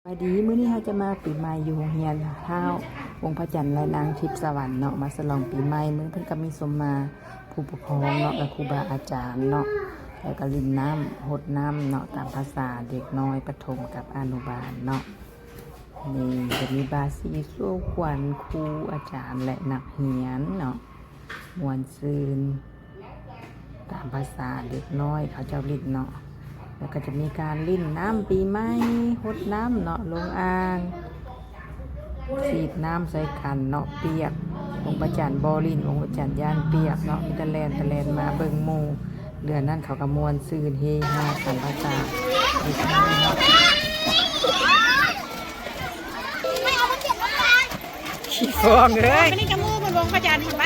ສະບາຍດີ ມື້ນີ້ເຮົາຈະມາປີໃໝ່ຢູ່ໂຮງຮຽນທ້າວວົງພະຈັນ ແລະ ນາງທິບສະຫວັນເນາະ ມາສະຫຼອງປີໃໝ່. ມື້ເພິ່ນກໍມີສົມມາຜູ້ປົກຄອງເນາະ ແລະ ຄູບາອາຈານເນາະ ແລ້ວກໍຫຼິ້ນນ້ຳ ຫົດນ້ຳເນາະ ຕາມພາສາເດັກນ້ອຍປະຖົມກັບອະນຸບານເນາະ. ນີ້ຈະມີບາສີສູ່ຂວັນ ຄູອາຈານ ແລະ ນັກຮຽນເນາະ ມ່ວນຊື່ນ ຕາມພາສາເດັກນ້ອຍເຂົາເຈົ້າຫຼິ້ນເນາະ. ແລ້ວກໍຈະມີການຫຼິ້ນນ້ຳປີໃໝ່ ຫົດນ້ຳເນາະ ລົງອ່າງ ສີດນ້ຳໃສ່ກັນເນາະ ປຽກ. ວົງພະຈັນບໍ່ຫຼິ້ນ ວົງພະຈັນຢ້ານປຽກເນາະ ມີແຕ່ແລ່ນໄປແລ່ນມາເບິ່ງໝູ່. ເດືອນນັ້ນເຂົາກໍມ່ວນຊື່ນເຮຮາຕາມພາສາເດັກນ້ອຍເນາະ. ຂີ້ຟອງເອີຍ ອັນນີ້ຈະມືເພິ່ນວົງພະຈັນພຸ້ນໄປ.